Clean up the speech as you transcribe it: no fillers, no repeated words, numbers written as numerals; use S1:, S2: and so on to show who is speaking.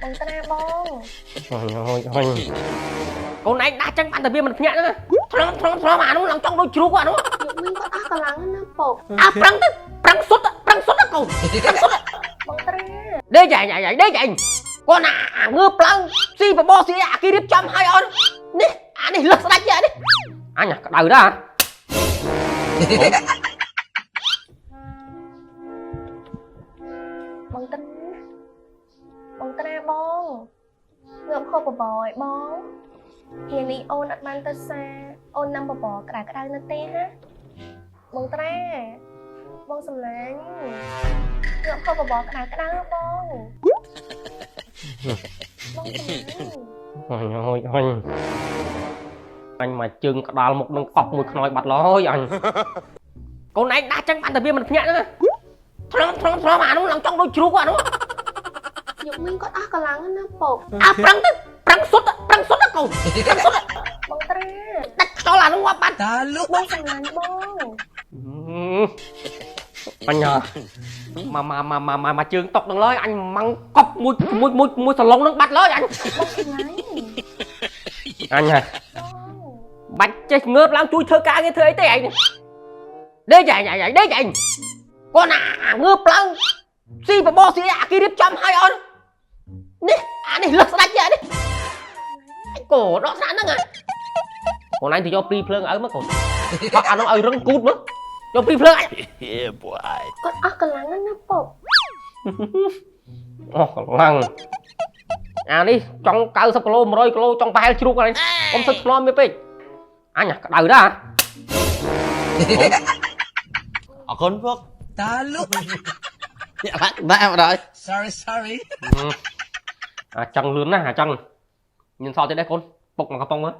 S1: បងត្រាបង
S2: អញអញកូនឯងដាស់ចឹងបានតែវាមិនភ្ញាក់ហ្នឹងធ្លំធ្លំធ្លំអានោះឡើងចង់ដូចជ្រូកអានោះ
S1: យកវិញគាត់អស់កម្លាំងណាពុក
S2: អាប្រឹងទៅប្រឹងសុទ្ធប្រឹងសុទ្ធកូនប្រឹងសុទ្ធ
S1: បងត្រា
S2: ដេកឯងឯងដេកឯងកូនអាងើបឡើងស៊ីបបស៊ីអាគេរៀបចំឲ្យអូននេះអានេះលឹកស្ដាច់អានេះអញក្តៅដែរ
S1: បងត្រាបងត្រាបងងើបហូបបបរឲ្យបងថ្ងៃនេះអូនអត់បានទៅសាអូនញ៉ាំបបរក្តៅក្តៅនៅទេហាបងត្រាបងសំឡាញ់ងើបហូបបបរក្តៅក្តៅបងបងសំឡាញ់
S2: អញអើយអញអញមកជើងក្តាលមុខនឹងកប់មួយខ្នើយបាត់ឡើយអញកូនឯងដាស់ចឹងបានតែវាមិនភ្ញាក់ហ្នឹងធ្លំធ្លំធ្លំអានោះឡើងចង់ដូចជ្រូកអានោះ
S1: យកវិញគាត់អស់កម្លាំងណាពុក
S2: អាប្រឹងទៅប្រឹងសុទ្ធប្រឹងសុទ្ធកូនប្រឹងសុទ្ធ
S1: បងត្រា
S2: ដាច់ខ្យល់អានោះងាប់បាត់
S3: តាលុក
S1: បងសំឡាញ់បង
S2: អញមកមកមកមកមកជើងតុកនឹងឡើយអញម៉ាំងកប់មួយមួយមួយមួយសឡុងនឹងបាត់ឡើយអញ
S1: បងសំឡាញ់
S2: អញហ่ะ
S1: បង
S2: បាច់ចេះងើបឡើងជួយធ្វើការងារធ្វើអីទេឯងដេកឯងឯងដេកឯងកូនអាងើបឡើងស៊ីបបរស៊ីអាគេរៀបចំឲ្យអូននេះអានេះលឹកស្ដាច់អានេះកូដកស្នាក់ហ្នឹងកូនឯងទៅយកព្រីភ្លើងឲ្យមកកូនផឹកអានោះឲ្យរឹងគូតមកយកព្រីភ្លើងអញ
S3: Yeah boy.
S1: គាត់អស់កម្លាំងណាពុក
S2: អស់កម្លាំងអានេះចង់90គីឡូ100គីឡូចង់ប្រហែលជ្រូកហ្នឹងកុំសឹកឆ្លំវាពេកអញក្តៅដែរ
S4: អរគុណពុក
S3: តាលុក
S4: ញាក់ឡាក់ដាក់មកដល់
S3: Sorry, sorry.
S2: អាចង់លឿនណាស់អាចង់មានសល់ទៀតទេកូនពុកមកកំប៉ុងមើល